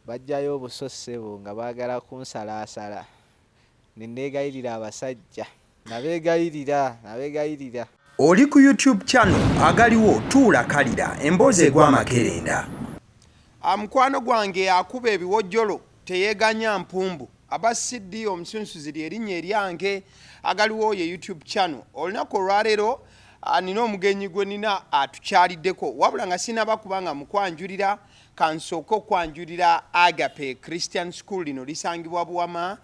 Bajjayo obuso, ssebo, nga baagala kunsalaasala, ne neegayirira abasajja, nabeegayirira, nabeegayirira. Oli ku YouTube channel Agaliwo tuula kalira emboozi egwa amakerenda. Mukwano gwange akuba ebiwojjolo teyeganya mpumbu. Aba CD omusunsuzi lyerinnya eryange. Agaliwo ye YouTube channel. Olunaku olwaleero nina omugenyi gwe nina atukyaliddeko, wabula nga sinaba kubanga mukwanjulira, kansooke okwanjulira Agape Christian School. Lino lisangibwa Buwama,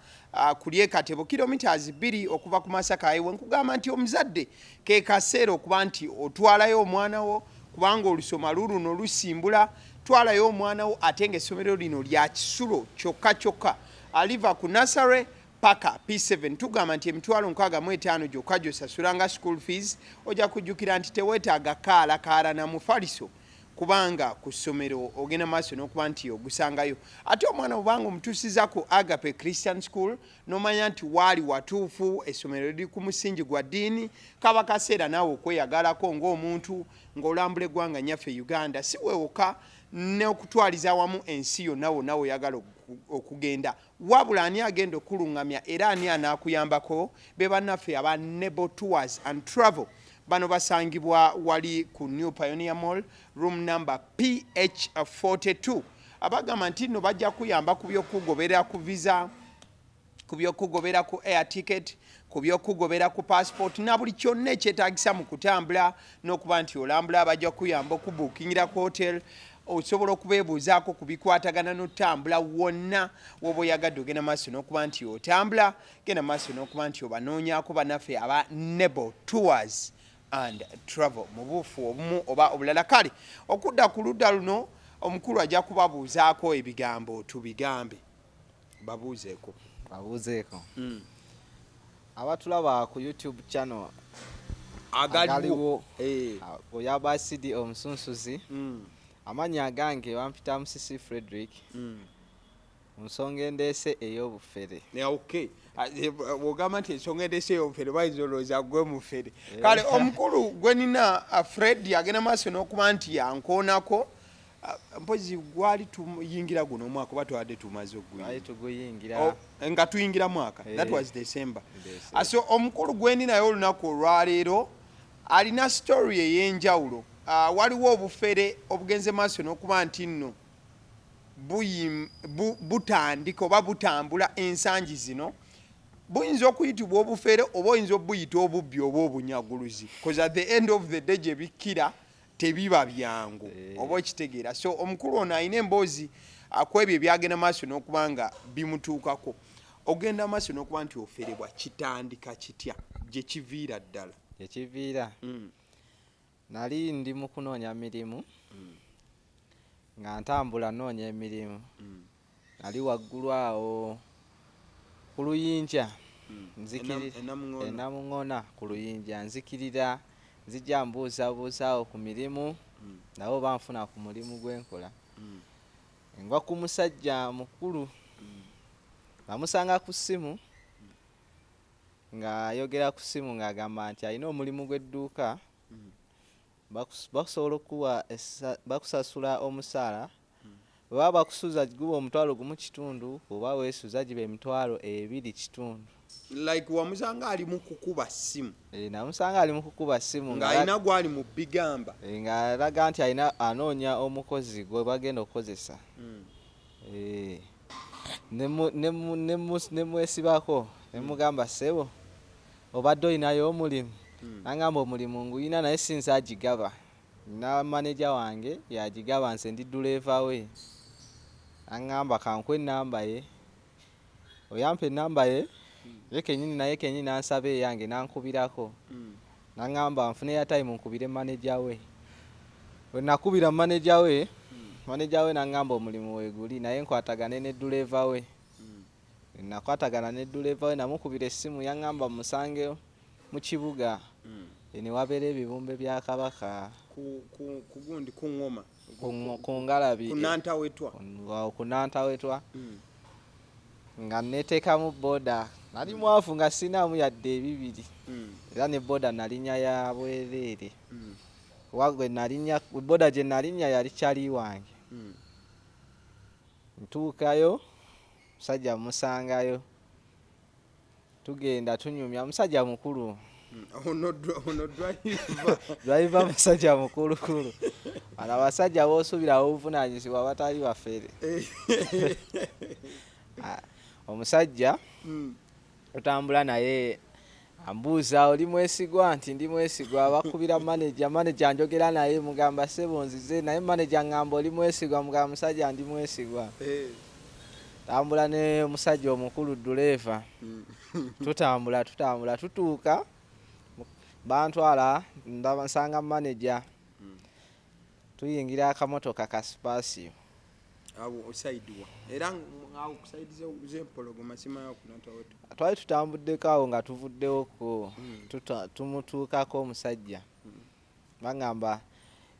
ku ly'e Katebo, kilometers 2 okuva ku Masaka Highway. Nkugamba nti omuzadde ke kaseera okuba nti otwalayo omwana wo, kubanga olusoma luluno lusimbula. Twalayo omwana wo, ate ng'essomero lino lya kisulo kyokka kyokka, aliva ku nursery paka P7. Tugamba nti 65,000 gyokka gyosasula nga school fees. Ojja kujjukira nti teweetaaga kaala kaala na mufaliso, kubanga ku ssomero ogenda maaso n'okuba nti ogusangayo. Ate omwana obanga omutuusiza ku Agape Christian School, n'omanya nti waali watuufu. Essomero liri ku musingi gwa ddiini. Kaba kaseera naawe okweyagalako ng'omuntu ng'olambula eggwanga nyaffe Uganda, si weewoka, n'okutwaliza awamu ensi yonna wonna weoyagala okugenda. Wabula ani agenda okuluŋŋamya era ani anaakuyambako? Be bannaffe aba Nebo Tours and Travel. Bano basangibwa wali ku New Pioneer Mall, room number PH42. Abagamba nti nno bajja kuyamba ku byokugobera ku visa, ku byokugobera ku air ticket, ku byokugobera ku passport na buli kyonna ekyetaagisa mu kutambula n'okuba nti olambula. Bajja kuyamba okubuukingira ku hotel. Osobola okubeebuuzaako ku bikwatagana n'otambula wonna woba oyagadde. Ogenda maaso n'okuba nti otambula, genda maaso n'okuba nti obanoonyaako, bannaffe aba Nebo Tours and Travel, mu buufu obumu oba obulala. Kale okudda ku ludda luno, omukulu ajja kubabuuzaako ebigambo tubigambe. Babuuzeeko. Babuuzeeko. Abatulaba ku YouTube channel Agaliwo. Agaliwo. Eh. Oyaba CD omusunsuzi. Amannya agange bampita Musisi Frederick. Mu nsonga endeese ey'obufere. Yeah, okay. Ah, bw'ogamba nti ensonga endeese ey'obufere, bayinza olowooza gwe mufere. Kale omukulu gwe nina, Fred, agenda maaso n'okuba nti yankoonako. Ah, mpozi gwali tuyingira guno omwaka oba twadde tumaze Twali oguyingira? tuguyingira. Oh, nga tuyingira mwaka. That was December. December. Ah, so omukulu gwendi naye olunaku olwaleero alina story ey'enjawulo. Ah, waliwo obufere obugenze maaso n'okuba nti nno butandika oba butambula ensangi zino. Buyinza okuyitibwa obufere oba oyinza obuyita obubbi oba obunyaguluzi, because at the end of the day gye bikkira tebiba byangu. Oba okitegeera? So omukulu ono alina emboozi ku ebyo ebyagenda maaso n'okuba nga bimutuukako. Ogenda maaso n'okuba nti oferebwa, kitandika kitya? Gye kiviira ddala? Ekiviira, nali ndi mu kunoonya mirimu, nga ntambula noonya emirimu. Nali waggulu awo ku luyinja. Enamuŋŋoona. Enamuŋŋoona ku luyinja. Nzikirira, nzija mbuuzabuuzaawo ku mirimu, nabo banfuna ku mulimu gwenkola. Ngwa ku musajja mukulu, namusanga ku ssimu ng'ayogera ku ssimu, ng'agamba nti alina omulimu gw'edduuka, bakusobola okukuwa bakusasula omusaala. Bwe baba bakusuza guba 1,500, oba weesuza giba 25,000. Like wamusanga ali mu kukuba ssimu? Eh, namusanga ali mu kukuba ssimu. Ng'alina gwali mu bigamba. Eh, ng'alaga nti alina anoonya omukozi gwe bagenda okukozesa. Eh, ne mwesibako, ne mugamba, "Ssebo, obadde olinayo omulimu?" Nangamba, "Omulimu nguyina, naye si nze agigaba, na maneja wange yagigaba, nze ndi duleeva we." Aŋŋamba, "Kankuwe enamba ye." Oyampa enamba ye, ye kenyini, naye kenyini nansaba eyange, nankubirako, naŋŋamba nfune ya time nkubire maneja we. Bwe nakubira maneja we, maneja we naŋŋamba omulimu weeguli, naye nkwatagane ne duleeva we. Nakwatagana ne duleeva we, namukubira essimu, yaŋŋamba musange mu kibuga, ne wabeera ebibumbe bya Kabaka. Ku gundi, ku ŋŋoma? Ku ngalabi. Ku Nantawetwa. Awo ku Nantawetwa, nga neteekamu boda. Nali mwavu, nga sinaamu yadde 200. Era ne boda nalinnya ya bwereere, kuba gwe nalinnya boda gye nalinnya yali kyali wange. Ntuukayo, musajja musangayo, tugenda tunyumya, musajja mukulu. Ono ono driver. Driver musajja mukulukulu. Bano abasajja b'osuubira ab'obuvunaanyizibwa batali bafere. Ah, omusajja tutambula naye, ambuuza, "Oli mwesigwa?" Nti, "Ndi mwesigwa." Bakubira manager, manager njogera naye, mugamba, "Ssebo, nzize naye." Manager ngamba, "Oli mwesigwa?" Mugamba, "Musajja, ndi mwesigwa." Tambula ne musajja omukulu duleeva. Tutambula, tutambula, tutuuka, bantwala, ndaba nsanga manager. Tuyingira akamotoka ka Spacio. Awo side wa era awo ku side z'Empologoma, simanyi kunatawetu. Twali tutambuddeko awo nga tuvuddewoko. Tumutuukako omusajja, baŋŋamba,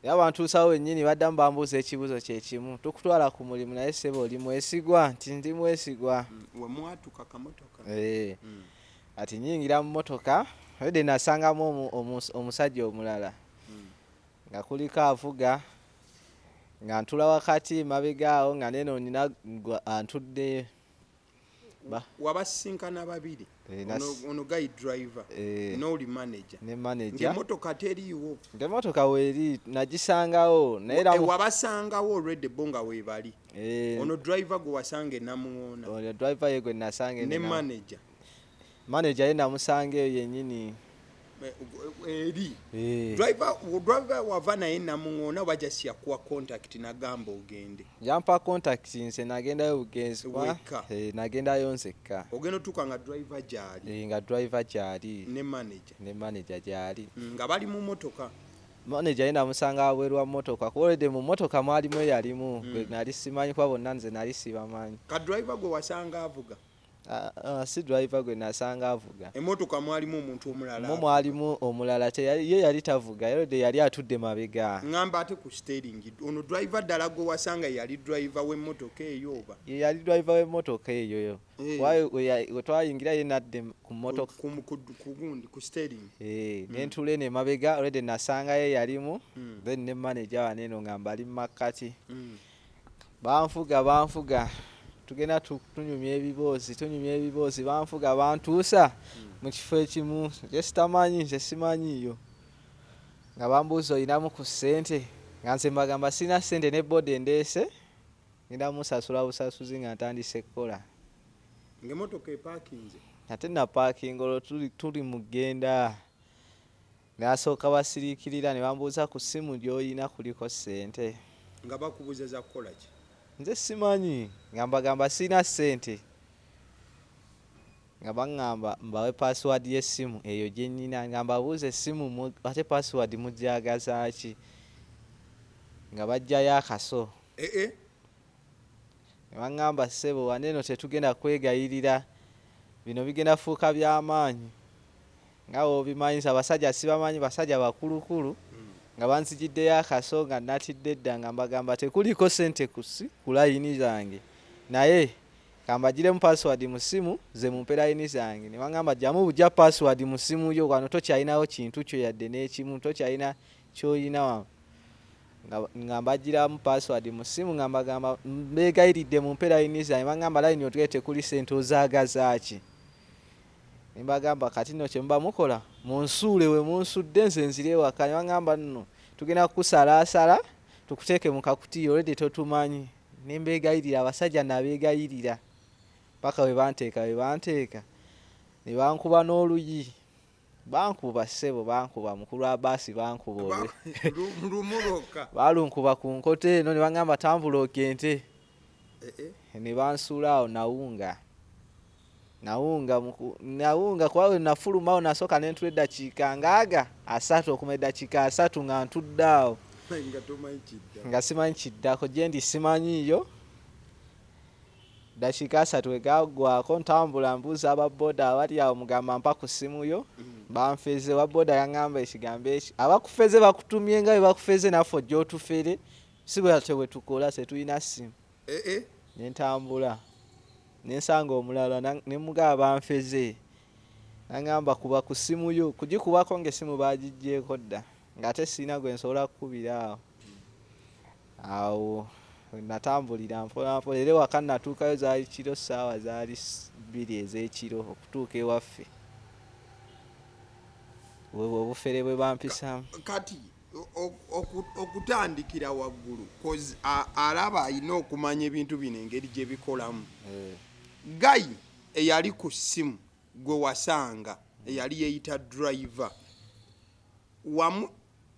era bantuusawo wennyini, baddamu bambuuza ekibuuzo kyekimu, "Tukutwala ku mulimu, naye ssebo, oli mwesigwa?" Nti, "Ndi mwesigwa." Wemwatuka kamotoka? Eh. Ati nyingira mu motoka ede, nasangamu omusajja omulala nga kuliko avuga, nga ntula wakati mabega awo, nga neno nina antudde. Wabasinkana babiri? Eh, Ono guy driver n'oli manager? Ne manager. Ng'emmotoka teriiwo? Ng'emmotoka weeri, nagisangawo naye era Wabasangawo already bo nga weebali? Eh. Ono driver gwe wasanga enamuŋoona? Ono driver ye gwe nasanga. Ne manager? Manager ye namusanga eyo yennyini. Eri? Eh. Driver wava naye namuŋoona oba just yakuwa contact nagamba ogende? Yampa contact, nze nagendayo bugenzi Wekka? Eh, nagendayo nzekka. Ogenda otuuka nga driver gyali? Eh, nga driver gyali. Ne manager? Ne manager gyali. Nga bali mu motoka? Manager ye namusanga wabweru wa mmotoka, kuba already mu mmotoka mwalimu eyalimu gwe nali simanyi, kuba bonna nze nali sibamanyi. Ka driver gwe wasanga avuga? Ah, ah, si driver gwe nasanga avuga. Emmotoka mwalimu omuntu omulala? Mu mwalimu omulala, ye yali tavuga, already yali atudde mabega. Ŋŋamba ate ku steering, ono driver ddala gwe wasanga yali driver w'emmotoka eyo oba? Ye yali driver w'emmotoka eyo. Eh. We twayingira, ye nadde ku mmotoka. Ku gundi, ku steering? Eh, nentula eno emabega, already nasangayo eyalimu, then ne manager wano eno nga mbali mu makkati. Banfuga, banfuga, tugenda tunyumya ebiboozi, tunyumya ebiboozi, banfuga, bantuusa mu kifo ekimu nze sitamanyi, nze simanyiiyo, nga bambuuza, "Olinamu ku ssente?" Nga nze mbagamba, "Sirina ssente, ne boda endeese ngenda musasula busasuzi nga ntandise kukola." Ng'emmotoka epaakinze? Ate napaakinga olwo tuli mu ggenda, nasooka basiriikirira ne bambuuza, "Ku ssimu gy'olina kuliko ssente?" Nga bakubuuza za kukola ki? Nze simanyi, nga mbagamba sirina ssente, nga baŋŋamba mbawe password y'essimu eyo gye nnina, nga mbabuuza, "Essimu ate password mugyagaza ki?" Nga baggyayo akaso. Ee. Ne baŋŋamba, "Ssebo, wano eno tetugenda kwegayirira, bino bigenda fuuka by'amaanyi nga bw'obimanyi." Abasajja sibamanyi, basajja bakulukulu, nga banzigiddeyo akaso, nga natidde dda, nga mbagamba tekuliko ssente ku layini zange, naye kambagiremu password mu ssimu ze mumpe layini zange. Ne baŋŋamba, "Ggyamu bujja password mu ssimu yo, wano tokyalinawo kintu kyo yadde n'ekimu, tokyalina ky'olina wano." Nga mbagiramu password mu ssimu, nga mbagamba, "Mbeegayiridde mumpe layini zange." Baŋŋamba, "Layini otugere tekuli ssente, ozaagaza ki?" Ne mbagamba, "Kati nno kye muba mukola, munsuule we munsudde, nze nzire ewaka." Ne baŋŋamba, "Nno tugenda kukusalaasala tukuteeke mu kakutiya, already totumanyi." Ne mbeegayirira, abasajja nabeegayirira paka we banteeka, we banteeka ne bankuba n'oluyi. Bankuba, ssebo, bankuba, mukulu Abaasi, bankuba olwe Lumu lwokka? Balunkuba ku nkoto eno, ne baŋŋamba, "Tambula ogende." Eh, eh. Ne bansuula awo, nawunga, nawunga, nawunga, kuba we nafulumawo nasooka ne ntula eddakiika ngaaga 30, okuma eddakiika 30 nga ntudde awo. Nga tomanyi kidda? Nga simanyi kiddako, gye ndi simanyiiyo. Ddakiika 30 we gaggwako, ntambula mbuuza ababoda abali awo, mugamba, "Mpa ku ssimu yo, banfeze." Wa boda yaŋŋamba ekigambo eki, "Abakufeze bakutumye nga bwe bakufeze, naffe ojja otufere, si bwatyo bwe tukola, tetulina ssimu." Eh, eh. Ne ntambula ne nsanga omulala, ne mugamba, "Banfeze." Naŋŋamba, "Kuba ku ssimu yo." Kugikubako ng'essimu bagiggyeeko dda, ng'ate sirina gwe nsobola kukubira awo. Awo. Natambulira mpola mpola era ewaka natuukayo zaali kiro ssaawa zaali 2 ez'ekiro okutuuka ewaffe. Bwebwo obufere bwe bampisaamu. Kati okutandikira waggulu cause alaba alina okumanya ebintu bino engeri gye bikolamu. Eh. Guy eyali ku ssimu gwe wasanga eyali yeeyita driver wamu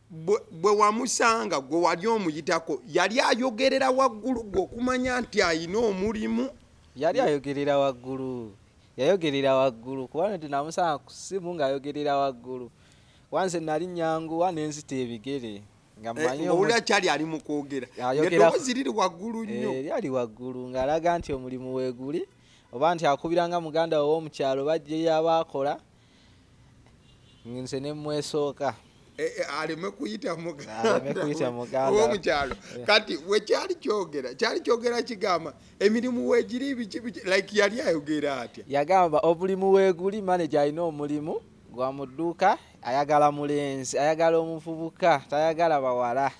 bwe wamusanga gwe wali omuyitako yali ayogerera waggulu gwe okumanya nti alina omulimu? Yali ayogerera waggulu, yayogerera waggulu kuba nti namusanga ku ssimu ng'ayogerera waggulu kuba nze nali nnyanguwa ne nzita ebigere nga eh, mmanyi owulira kyali ali mu kwogera ng'eddoboozi liri waggulu nnyo. Eh, lyali waggulu ng'alaga nti omulimu weeguli oba nti akubira nga muganda we ow'omu kyalo bajja yaba akola nze ne mmwesooka. Eh, eh, aleme kuyita muganda owomukyalo eh. Kati wekyali kyogera kyali kyogera kigamba emirimu wegiri biki biki like yali ayogera atya? Yagamba omulimu weguli, manager alina omulimu gwa mu dduuka, ayagala mulenzi, ayagala omuvubuka, tayagala bawala.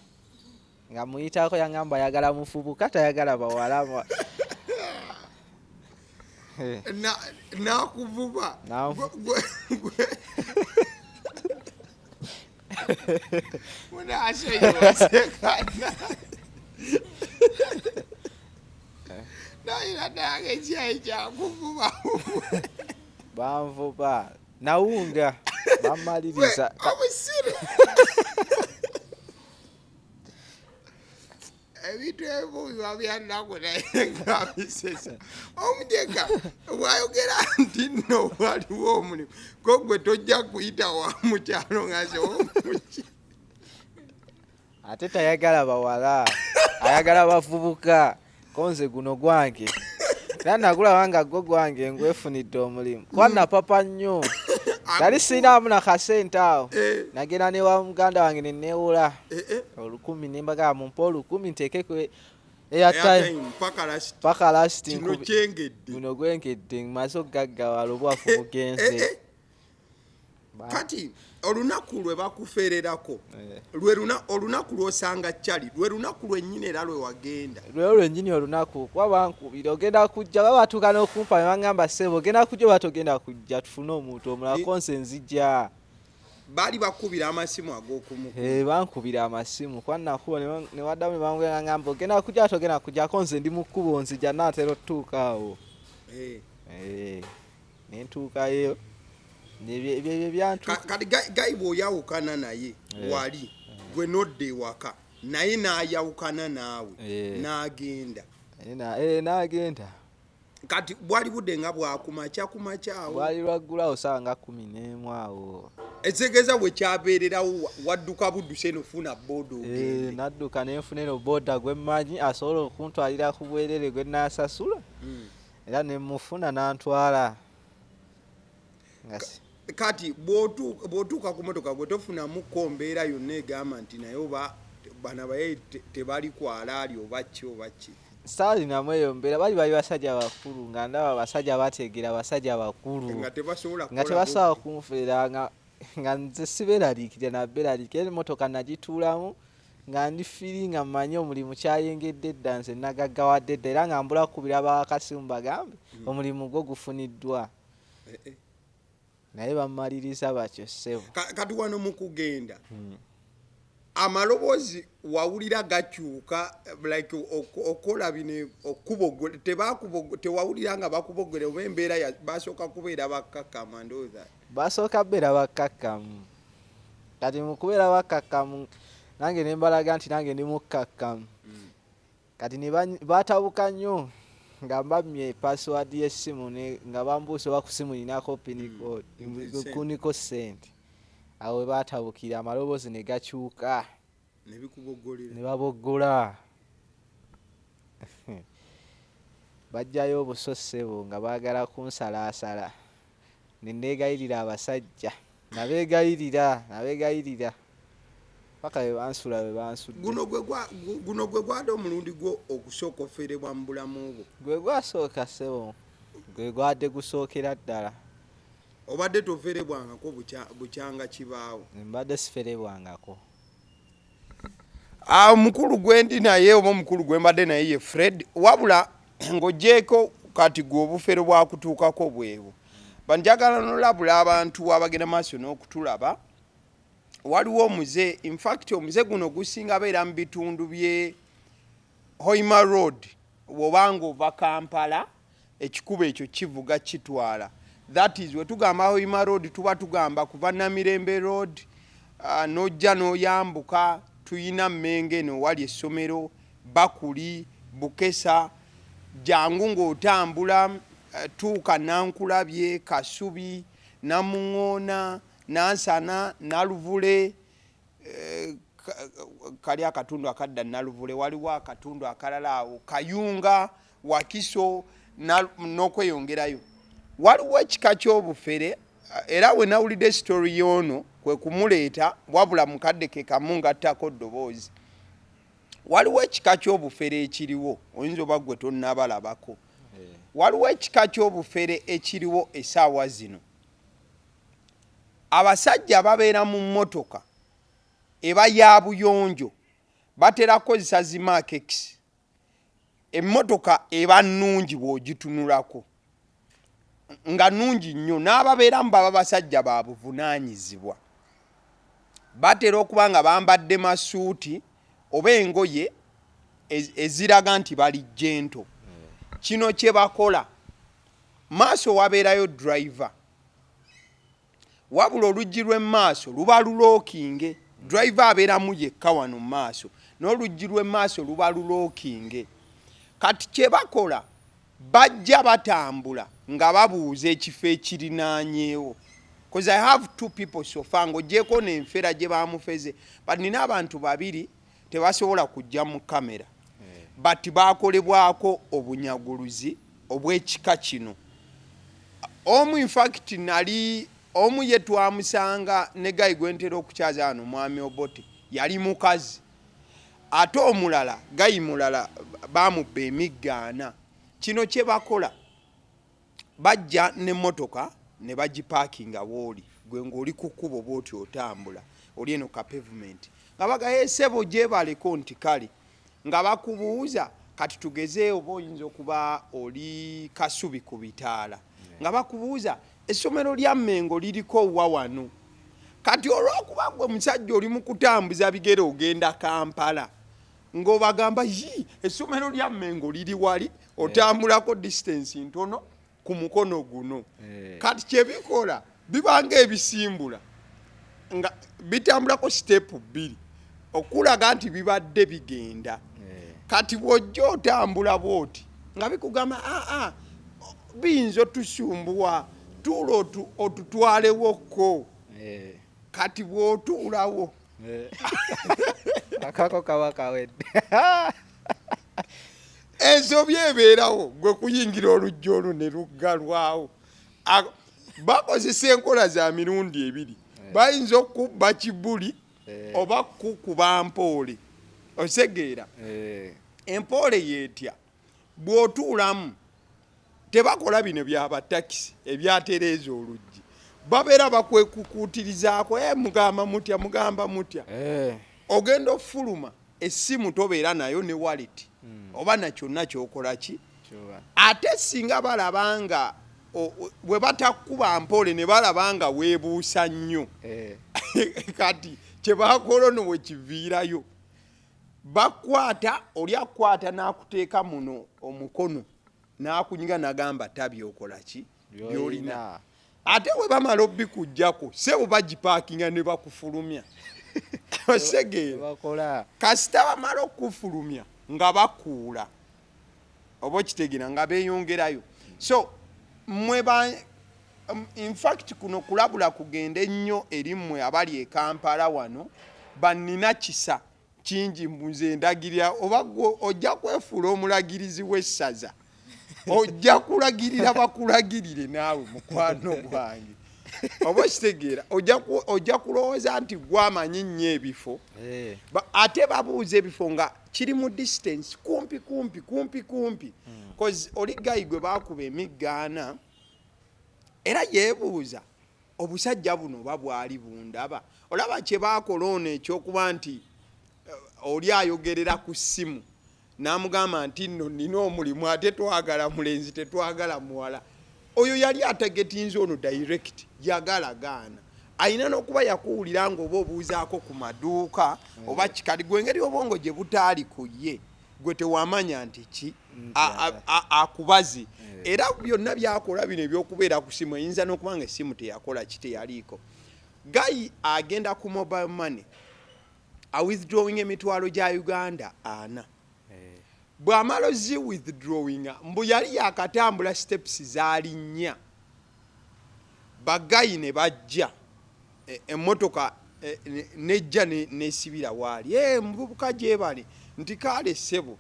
Nga muyitako yangamba ayagala muvubuka, tayagala bawala. Nakuvuba munaseiwasekana nayira nange ekyayi kyakuvuba. Banvuba nawunga bamaliriza obusiru. Ebintu ebimu biba bya nnaku naye nga bisesa. Omujega bwayogera nti nno waliwo omulimu ko gwe tojja kuyita wa mukyalo nga nze omuki. Ate tayagala bawala, ayagala bavubuka. Ko nze guno gwange era nagulaba nga gwo gwange ngwefunidde omulimu kuba napapa nnyo, nali sirinamu na kasente awo. Eh. Nagenda newa muganda wange nenewola eh, eh. 1000 nembagamba mumpe 1000 nteeke ku airtime paka last guno gwengedde maze okugaggawala obwafu bugenze. Kati olunaku lwe bakufererako lwe olunaku lw'osanga Charlie, lwe lunaku lwennyini era lwe wagenda? Lwe lwennyini olunaku kuba bankubira ogenda kujja, baba batuuka n'okumpa ne baŋŋamba ssebo ogenda kujja oba togenda kujja tufune omuntu omulala konse nzija. Baali bakubira amasimu ag'okumukuba? Eh, bankubira amasimu kuba nakuba ne waddamu ne bangamba ngamba ogenda kujja togenda kujja ko nze ndi mu kkubo nzija naatera otutuuka awo. Eh. Eh, ne ntuukayo. Ebyo byantu. Kati Guy bw'oyawukana naye wali gwe n'odda ewaka naye n'ayawukana naawe n'agenda. N'agenda. Kati bwali budde nga bwakumakya kumakya awo? Bwali lwaggulawo ssaawa nga 11 awo. Ekitegeeza bwe kyabeererawo wadduka buddusi eno funa booda ogende? Nadduka ne nfuna eno booda gwe mmanyi asobola okuntwalira ku bwerere gwe nnaasasula era ne mmufuna n'antwala. Kati bw'otuuka ku motoka gwe tofunamuko mbeera yonna egamba nti naye oba bano abaye tebali kwalaali oba ki oba ki? Saalinamu eyo mbeera, bali bali basajja bakulu nga ndaba basajja bategeera, basajja bakulu nga tebasobola nga tebasobola kunfeera nga nze sibeeraliikirira nabeeraliikirira. Emmotoka nagituulamu nga ndi firi nga mmanyi omulimu kyayengedde dda, nze nagaggawadde dda era nga mbula kukubira abakasimu bagambe omulimu gwo gufuniddwa. Naye bammaliriza batyo ssebo. Kati wano mu kugenda amaloboozi wawulira gakyuka like okola bino okubogola tewawulira nga bakubogolera oba embeera basooka kubeera bakkakkamu and all that? Basooka beera bakkakkamu. Kati mu kubeera bakkakkamu nange ne mbalaga nti nange ndi mukkakkamu. Kati ne batabuka nnyo nga mbammye password y'essimu nga bambuusa oba ku ssimu ninako pin code kuniko ssente. Awo we baatabukira amaloboozi ne gakyuka. Ne Ne baboggola. Baggyayo obuso ssebo nga baagala kunsalaasala. Ne neegayirira abasajja. Nabeegayirira, nabeegayirira paka we bansula we bansudde. Guno gwe gwadde omulundi gwo okusooka oferebwa mu bulamu bwo? Gwe gwasooka ssebo, gwe gwadde gusookera ddala. Obadde toferebwangako bukyanga kibaawo? Mbadde siferebwangako. Ah, omukulu gwendi naye oba omukulu gwe mbadde naye ye Fred. Wabula ng'ogyeko kati gwe obufere bwakutuukako bwebwo, banjagala nolabula abantu abagenda maaso n'okutulaba. Waliwo omuze, infact omuze guno gusinga beera mu bitundu bye Hoima Road. Bw'obanga ova Kampala, ekikubo ekyo kivuga kitwala, that is, wetugamba Hoima Road tuba tugamba kuva Namirembe Road, n'ojja n'oyambuka tuyina Mmenge eno wali essomero Bakuli Bukesa, jangu ng'otambula, tuuka Nankulabye, Kasubi, Namuŋoona, Nansana, Naluvule, kali akatundu akadda Naluvule, waliwo akatundu akalala awo Kayunga, Wakiso n'okweyongerayo. Waliwo ekika ky'obufere, era we nawulidde story y'ono kwe kumuleeta, wabula mukadde ke kamu ngattako ddoboozi. Waliwo ekika ky'obufere ekiriwo, oyinza oba gwe tonnabalabako. Waliwo ekika ky'obufere ekiriwo essaawa zino. Abasajja babeera mu mmotoka eba ya buyonjo, batera kukozesa zi Mark X. Emmotoka eba nnungi bw'ogitunulako, nga nnungi nnyo, n'ababeeramu baba basajja ba buvunaanyizibwa. Batera okuba nga bambadde masuuti oba engoye eziraga nti bali gentle. Kino kye bakola, maaso wabeerayo driver, wabula oluggi lw'emmaaso luba lulookinge. Driver abeeramu yekka wano mu maaso, n'oluggi lw'emmaaso luba lulookinge. Kati kye bakola, bajja batambula nga babuuza ekifo ekirinaanyeewo, cause I have two people so far, ng'ogyeko n'enfera gye bamufeze, but nina abantu babiri tebasobola kujja mu kamera, but bakolebwako obunyaguluzi obw'ekika kino. Omu, infact nali omu ye twamusanga ne guy gwe ntera okukyaza wano, Mwami Obote, yali mukazi. Ate omulala, guy mulala, bamubba emiggaana. Kino kye bakola, bajja n'emmotoka ne bagipaakinga wooli gwe ng'oli ku kkubo bw'oti otambula, oli eno ka pavement, nga bagaye, "Essebo, gyebaleko." Nti kale, nga bakubuuza. Kati tugeze oba oyinza okuba oli Kasubi ku bitaala, nga bakubuuza essomero lya Mmengo liriko wa wano. Kati olw'okuba gwe musajja oli mu kutambuza bigere ogenda Kampala, ng'obagamba, "Yi, essomero lya Mmengo liri wali, otambulako distance ntono ku mukono guno." Kati kyebikola bibanga ebisimbula nga bitambulako step 2 okulaga nti bibadde bigenda. Kati bw'ojja otambula bw'oti nga bikugamba, "Aa, biyinza otusumbuwa, tuula otutwalewokko." Kati bw'otuulawo, Akako kaba kawedde. Ensobi ebeerawo gwe kuyingira oluggi olwo ne luggalwawo. Bakozesa enkola za mirundi ebiri: bayinza okukubba kibuli oba kukuba mpoole. Osegeera? Empoole yeetya, bw'otuulamu tebakola bino byabatakisi ebyatereeza oluggi, babeera bakwekukuutirizaako, "E, mugamba mutya, mugamba mutya?" Ogenda ofuluma, essimu tobeera nayo ne wallet oba nakyonna kyokola ki. Ate singa balaba nga bwe batakuba mpole ne balaba nga weebuusa nnyo, kati kyebakola ono bwe kiviirayo, bakwata oli akwata n'akuteeka muno omukono n'akunyiga n'agamba, "Tabyokola ki byolina." Ate bwe bamala obikugjako, sebo, bagipaakinga ne bakufulumya. Osegeera? Bakola. Kasita bamala okufulumya nga bakuula, oba okitegeera, nga beeyongerayo. So mwe ba infact kuno kulabula kugende nnyo eri mmwe abali e Kampala wano. Bannina kisa kingi, nze ndagirira, oba gwe ojja kwefuula omulagirizi w'essaza, ojja kulagirira bakulagirire naawe mukwano gwange. Oba okitegeera, ojja kulowooza nti gwamanyi nnyo ebifo. Ate babuuza ebifo nga kiri mu distance kumpi kumpi kumpi kumpi, cause oli guy gwe bakuba emiggaana era yeebuuza obusajja buno oba bwali bundaba. Olaba kye baakola ono ekyokuba nti Oli ayogerera ku ssimu n'amugamba nti nno nina omulimu, ate twagala mulenzi, tetwagala muwala. Oyo yali atargetinze ono direct, yagala gaana. Ayina n'okuba yakuwulira ng'oba obuuzaako ku maduuka oba kikali gwe, engeri obwongo gye butaali ku ye, gwe tewamanya nti ki akubaze. Era byonna byakola bino ebyokubeera ku simu, eyinza n'okuba nga essimu teyakola ki, teyaliiko. Guy agenda ku mobile money, awithdrawing emitwalo gya Uganda 40. Bw'amala ozi withdrawinga, mbu yali yakatambula steps zaali 4, baguy ne bajja, emmotoka nejja nesibira waali. "Muvubuka, gyebale." Nti, "Kaale ssebo."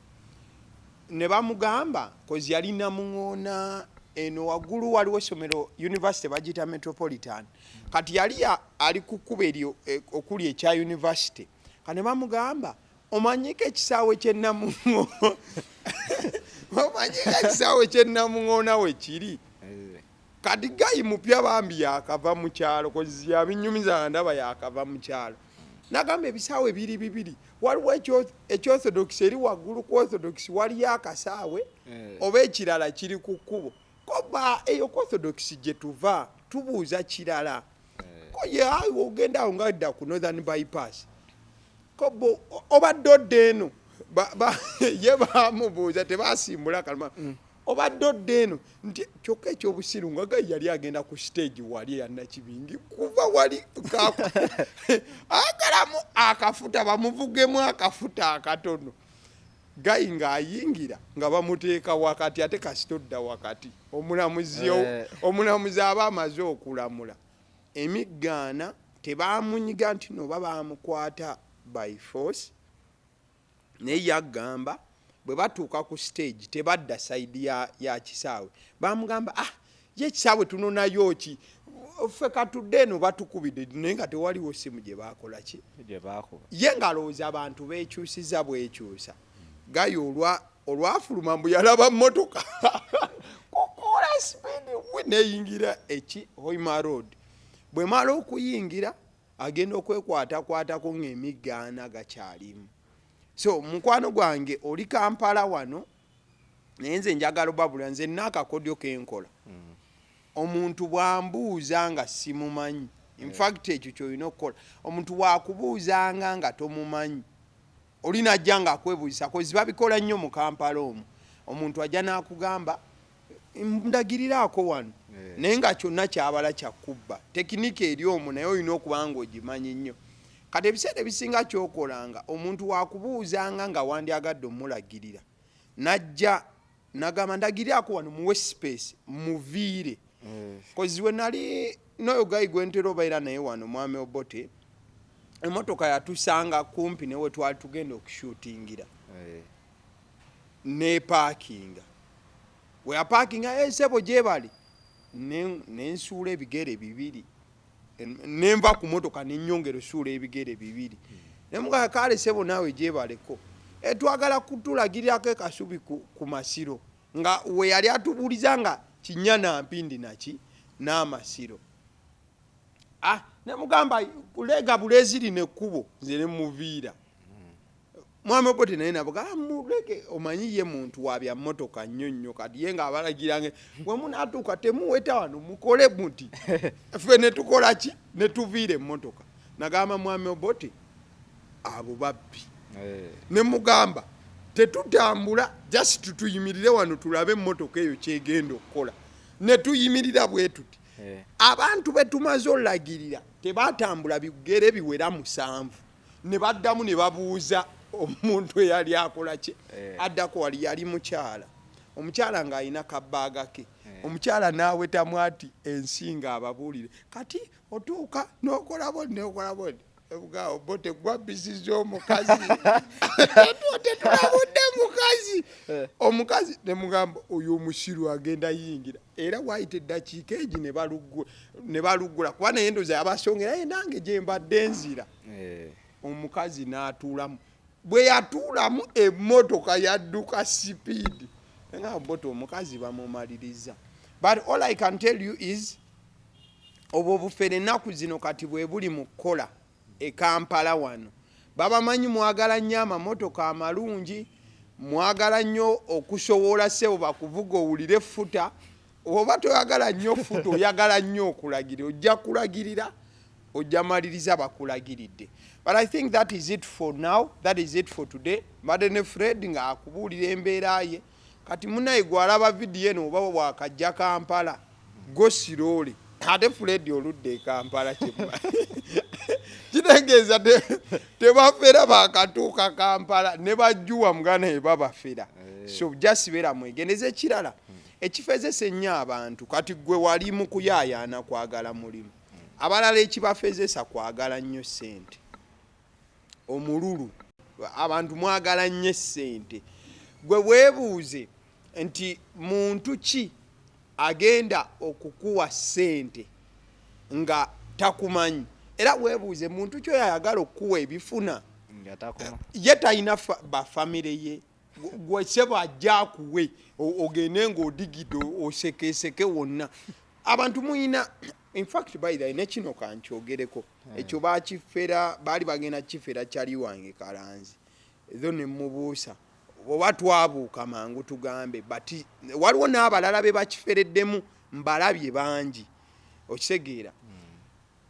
Ne bamugamba, 'cause yali Namuŋoona eno waggulu waliwo essomero, university bagiyita Metropolitan. Kati yali ali ku kkubo eryo okuli ekya university. Kati ne bamugamba, "Omanyiko ekisaawe kyennamuŋo? Omanyiko ekisaawe kyennamuŋoona we kiri?" Kati guy mupya bambi, yakava mu kyalo, 'cause yabinyumiza nga ndaba yakava mu kyalo. Nagamba, "Ebisaawe biri bibiri, waliwo ekyorthodox eri waggulu ku Orthodox waliyo akasaawe, oba ekirala kiri ku kkubo." Koba eyo ku Orthodox gye tuva, tubuuza kirala. Ko ye, "Ogenda awo nga dda ku Northern Bypass." Kobo obadde odda eno. Ye bamubuuza, tebasimbula kaluma, "Obadde odda eno?" Nti kyokka ekyobusiru nga guy yali agenda ku stage wali eya Nakibingi, kuva wali agalamu akafuta, bamuvugemu akafuta akatono. Guy ng'ayingira nga bamuteeka wakati, ate kasita odda wakati, omulamuzi omulamuzi aba amaze okulamula emigaana. Tebamunyiga nti noba bamukwata by force, naye yagamba bwe batuuka ku stage tebadda side ya kisaawe. Bamugamba, "Ah, ye ekisaawe tunonayo ki? Ffe katudde eno, batukubidde." Naye nga tewaliwo simu gye bakola ki gye baakuba. Ye ng'alowooza abantu beekyusiza bwekyusa. Guy olwafuluma mbu yalaba mmotoka kukola speed we neyingira eki Hoima Road. Bwemala okuyingira, agenda okwekwatakwatako ng'emigaana gakyalimu. So mukwano gwange oli Kampala wano, naye nze njagala obabula, nze nina akakodyo kenkola. Omuntu bw'ambuuza nga simumanyi, infact ekyo kyolina okukola, omuntu bw'akubuuzanga nga tomumanyi, oli najja nga akwebuuzisa, 'cause babikola nnyo mu Kampala omwo. Omuntu ajja n'akugamba, "Ndagiriraako wano," naye nga kyonna kyabala kyakubba. Technique eri omwo, naye olina okuba nga ogimanyi nnyo. Kati ebiseera ebisinga kyokolanga, omuntu wakubuuzanga nga wandyagadde omulagirira, najja nagamba, "Ndagiriraako wano," muwe space, muviire. 'Cause we nali noyo guy gwentera obaira naye wano, mwami Obote, emotoka yatusanga kumpi newe twali tugenda okushootingira, neparkinga. Weyaparkinga, "Esebo, gyebali." Nensuula ebigere bibiri, nenva ku motoka, nenyongera osuula ebigere bibiri, nemugaa, "Kale sebo, naawe gyebaleko. Twagala kutulagirirako ekasubi ku masiro." Nga we yali atubuuliza nga kinya na mpindi naki n'amasiro. Ah, nemugamba, "Lega bulezi lino ekkubo." Nze nemuviira. Mwami Obote naye nabuga, "Ah, muleke." Omanyi ye muntu wa bya mmotoka nnyo nnyo. Kati ye ng'abalagirange, "Bwe munaatuuka temuweta wano, mukole muti." Ffe ne tukola ki? Ne tuviira emmotoka. Nagamba mwami Obote, "Abo babbi." Ne mugamba, "Tetutambula, just tuyimirire wano tulabe emmotoka eyo kyegenda okukola." Ne tuyimirira bwe tuti. Abantu be tumaze olagirira tebatambula bigere biwera 7, ne baddamu ne babuuza omuntu eyali akola ki. Addako wali yali mukyala, omukyala ng'alina kabaaga ke. Omukyala n'awetamu ati ensinga ababuulire, "Kati otuuka n'okola bodi, n'okola bodi." Bo tegwabisiza omukazi, tetulabudde mukazi. Omukazi nemugamba, "Oyo omusiru agenda yingira." Era waayita eddakiika egi ne baluggula, kuba naye ndoza yabasongera, "Ye nange gye mbadde nzira." Omukazi n'atuulamu. Bwe yatuulamu, emmotoka yadduka speed nga bote omukazi bamumaliriza. But all I can tell you is obwo obufere ennaku zino kati bwe buli mu kukola e Kampala wano. Babamanyi mwagala nnyo amamotoka amalungi, mwagala nnyo okusowola ssebo bakuvuga owulire effuta. Oba toyagala nnyo ffuta, oyagala nnyo okulagirira, ojja kulagirira, ojja maliriza bakulagiridde. But I think that is it for now, that is it for today. Mbadde ne Fred ng'akubuulira embeera ye. Kati munaye gwalaba vidiyo eno oba wakajja Kampala, go siroole. Ate Fred oludde e Kampala kitegeeza tebafera bakatuuka Kampala ne bajjuwa muganda ye babafera. So just beera mwegendeza. Ekirala ekifezesa ennyo abantu, kati gwe wali mu kuyaayaana kwagala mulimu, abalala ekibafezesa kwagala nnyo ssente, omululu. Abantu mwagala nnyo essente. Gwe weebuuze nti muntu ki agenda okukuwa ssente nga takumanyi, era weebuuze muntu ki oyo ayagala okukuwa ebifuna ye talina bafamire ye. Gwe sebo ajja akuwe ogende ng'odigidde osekeseke wonna. Abantu muyina, infact by the way, ne kino kankyogereko, ekyo bakifera, baali bagenda kifera kyali wange Kalanzi ezo ne mubuusa oba twabuuka mangu tugambe, but waliwo n'abalala be bakifereddemu, mbalabye bangi, okitegeera.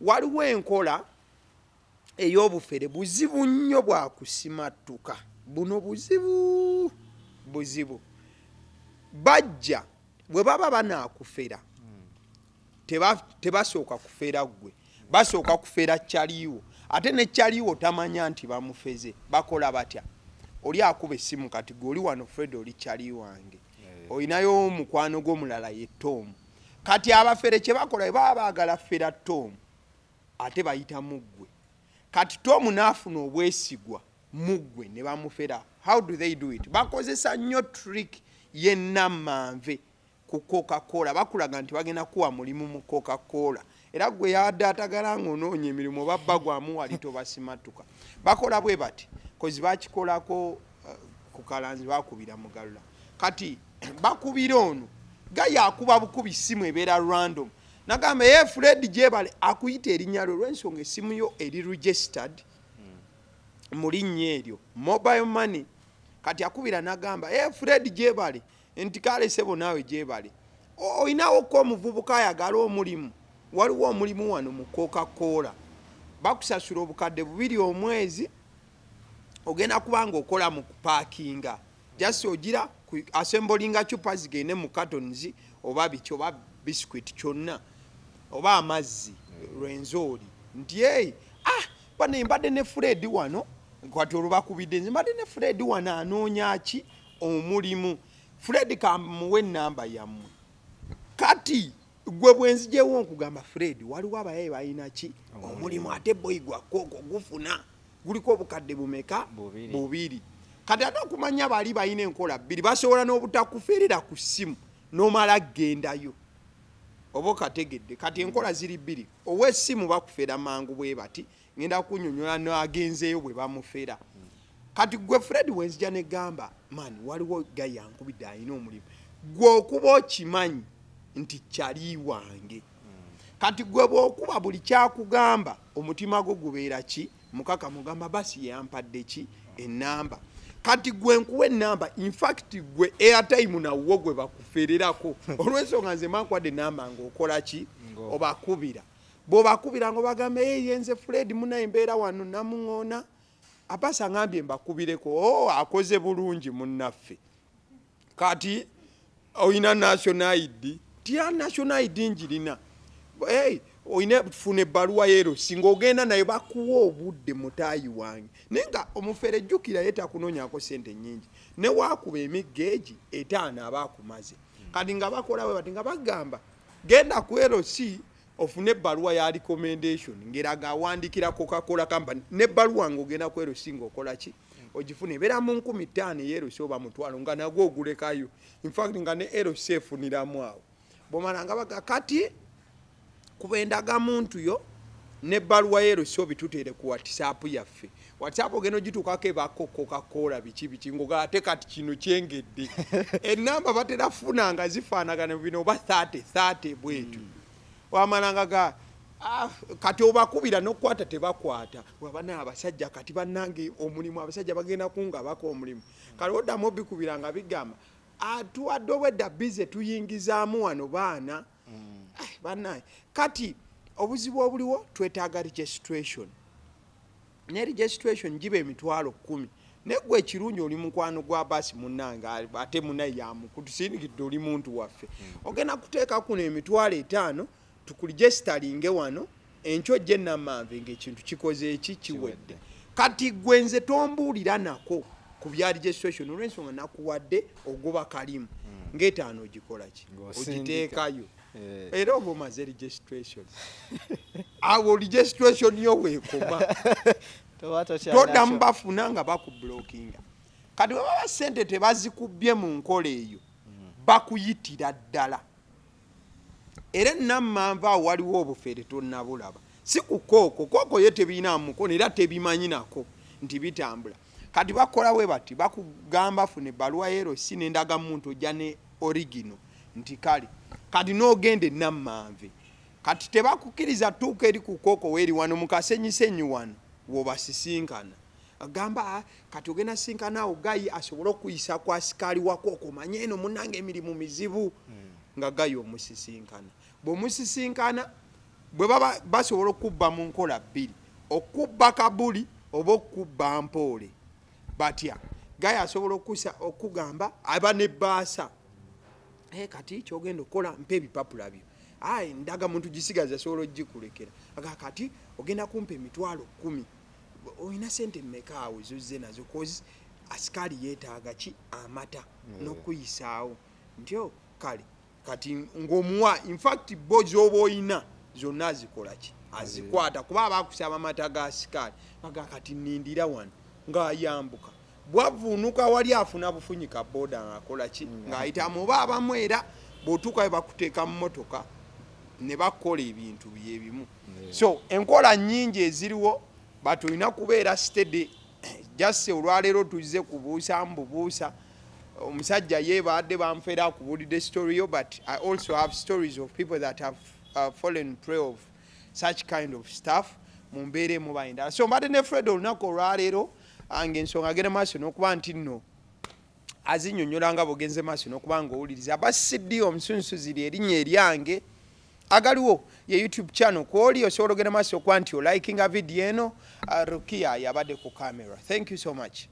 Waliwo enkola ey'obufere buzibu nnyo bwakusimattuka, buno buzibu buzibu. Bajja bwe baba banaakufera, tebasooka kufera ggwe, basooka kufera kyaliwo, ate ne kyaliwo tamanya nti bamufeze. Bakola batya? Oli akuba essimu, kati gwe oli wano Fred, oli kyali wange, olinayo omukwano gw'omulala ye Tom. Kati abafere kye bakola, bwe baba baagala fera Tom, ate bayita mu ggwe. Kati Tom n'afuna obwesigwa mu ggwe ne bamufera. How do they do it? Bakozesa nnyo trick y'ennammanve ku Coca-Cola. Bakulaga nti bagenda kuwa mulimu mu Coca-Cola, era gwe yadde atagala ng'onoonya emirimu oba bba gwamuwali tobasimatuka. Bakola bwe bati kozi bakikolako ku Kalanzi, bakubira Mugalula. Kati bakubira ono gaya, akuba bukubi simu ebeera random, nagamba, "Ye Fred gyebale," akuyita erinnya lyo olw'ensonga essimu yo eri registered mu linnya eryo, mobile money. Kati akubira nagamba, "E Fred gyebale," nti, "Kale sebo, naawe gyebale. Olinawo ko omuvubuka ayagala omulimu? Waliwo omulimu wano mu Coca-Cola, bakusasula 2000 omwezi, ogenda kuba nga okola mu kupaakinga, just ogira assemblinga cupa zigende mu cartons oba biki oba biscuit kyonna oba amazzi Rwenzori." Nti, "Ei, ah, bane mbadde ne Fred wano." Kati olwo bakubidde, "Nze mbadde ne Fred wano anoonya ki omulimu. Fred kamuwe enamba yammwe." Kati gwe bwenzijewo nkugamba, "Fred, waliwo abayaye balina ki omulimu, ate boyi gwa Coke gufuna guliko obukadde bumeka?" 2. 2. Kati ate okumanya bali balina enkola bbiri, basobola n'obutakuferera ku ssimu n'omala ggendayo oba okategedde. Kati enkola ziri bbiri. Ow'essimu bakufera mangu bwe bati, ngenda kunyonyola n'agenzeeyo bwe bamufera. Kati gwe Fred wenzija negamba, "Man, waliwo guy yankubidde alina omulimu." Gwe okuba okimanyi nti kyali wange. Kati gwe bw'okuba buli kyakugamba omutima gwo gubeera ki mukaka, mugamba basi yampadde ki enamba. Kati gwe nkuwa enamba, infact gwe airtime nawwo gwe bakufererako olw'ensonga nze mankwadde enamba ng'okola ki? Obakubira. Bw'obakubira nga obagamba, "Eye nze Fred, munaye embeera wano namuŋoona, Abasi aŋambye mbakubireko." "Oh, akoze bulungi munnaffe. Kati oyina national ID?" "Tya, national ID njirina." "Hey, oyina funa ebbaluwa yeero singa ogenda naye bakuwa obudde mutaayi wange." Naye nga omufere jjukira ye takunoonyako sente nnyingi, ne waakuba emigga egi 5 aba akumaze. Kati nga bakola bwe bati nga bagamba, "Genda ku LC ofune ebbaluwa ya recommendation ng'eraga awandikira Coca-Cola company." N'ebbaluwa ng'ogenda ku LC ng'okola ki, ogifuna, ebeera mu 5000 eya LC oba 500, nga nagwo ogulekayo. Infact nga ne LC efuniramu awo. Bwomala nga baga, "Kati kuba endagamuntu yo n'ebbaluwa ye LC obituteere ku WhatsApp yaffe." WhatsApp ogenda ogituukako ebako Coca-Cola biki biki, ngoga ate kati kino kyengedde enamba batera funa nga zifaanagana bino oba 30 30 bwetyo. Wamalanga ga Ah, kati obakubira nokukwata tebakwata. Wabana abasajja kati bannange omulimu, abasajja bagenda kungabako omulimu. Kale oddamu obikubira nga bigamba atuwadde obwedda bize tuyingizaamu wano baana. Eh, bannaye, kati obuzibu obuliwo, twetaaga registration, ne registration giba 100,000. Naye gwe ekirungi oli mukwano gwa basi munnange, ate munaye yamukutusindikidde, oli muntu waffe. Ogenda kuteeka kuno 50,000 tukuregisteringe wano, enkyo ojje Namanve ngaekintu kikoze eki kiwedde. Kati gwe nze tombuulira nako ku bya registration olw'ensonga nakuwadde ogoba kalimu ng'etaano ogikola ki? Ng'osindika. Ogiteekayo. Eh. Era oba omaze registration, awo registration yo weekoma. Toba tokyalina. Toddamu bafuna nga bakublockinga. Kati bwe baba sente tebazikubbye mu nkola eyo, bakuyitira ddala. Era Nammanva awo waliwo obufere tonnabulaba, si ku kooko. Kooko ye tebirina mukono era tebimanyi nako nti bitambula. Kati bakola bwe bati, bakugamba funa ebbaluwa ye LC n'endagamuntu, ojja ne original nti kale kati n'ogenda Enammanve. Kati tebakukkiriza tuuka eri ku kooko, weeri wano mu Kasenyisenyi wano wobasisinkana. Agamba, "Ah, kati ogenda sinkana awo guy asobole okuyisa ku asikaali wa kooko, manye eno munange emirimu mizibu." Nga guy omusisinkana, bw'omusisinkana bwe baba basobola okubba mu nkola bbiri, okubba kabuli oba okubba mpoole. Batya guy asobola okusa okugamba aba nebbaasa, "Eh, kati kyogenda okukola, mpa ebipapula byo." Ayi, ndaga muntu gisigaza, asobola ogikulekera. Aga kati ogenda kumpa 10,000, olina sente mmeka awo zozze nazo? Cause asikaali yeetaaga ki? Amata n'okuyisaawo nti o kale kati ng'omuwa. Infact bo z'oba oyina zonna azikola ki? Azikwata, kuba aba akusaba amata ga sikaali. Baga kati nindira wano ng'ayambuka, bwavuunuka wali afuna bufunyi ka boda ng'akola ki? Ng'ayitamu. Oba abamu era bw'otuukayo bakuteeka mu motoka ne bakola ebintu byebimu. So enkola nnyingi eziriwo, but olina kubeera steady. Just olwaleero tuzze kubuusa mbubuusa omusajja ye baadde banfera akubuulidde story yo, but I also have stories of people that have fallen prey of such kind of stuff mu mbeera emu ba endala. So mbadde ne Fred olunaku olwaleero, ng'ensonga agenda maaso n'okuba nti nno azinyonyola nga bw'ogenze maaso n'okuba nga owuliriza. Aba CD omusunsuzi lyerinnya eryange, agaliwo ye YouTube channel kwoli osobola ogenda maaso okuba nti olikinga video eno. Rukia yabadde ku camera. Thank you so much.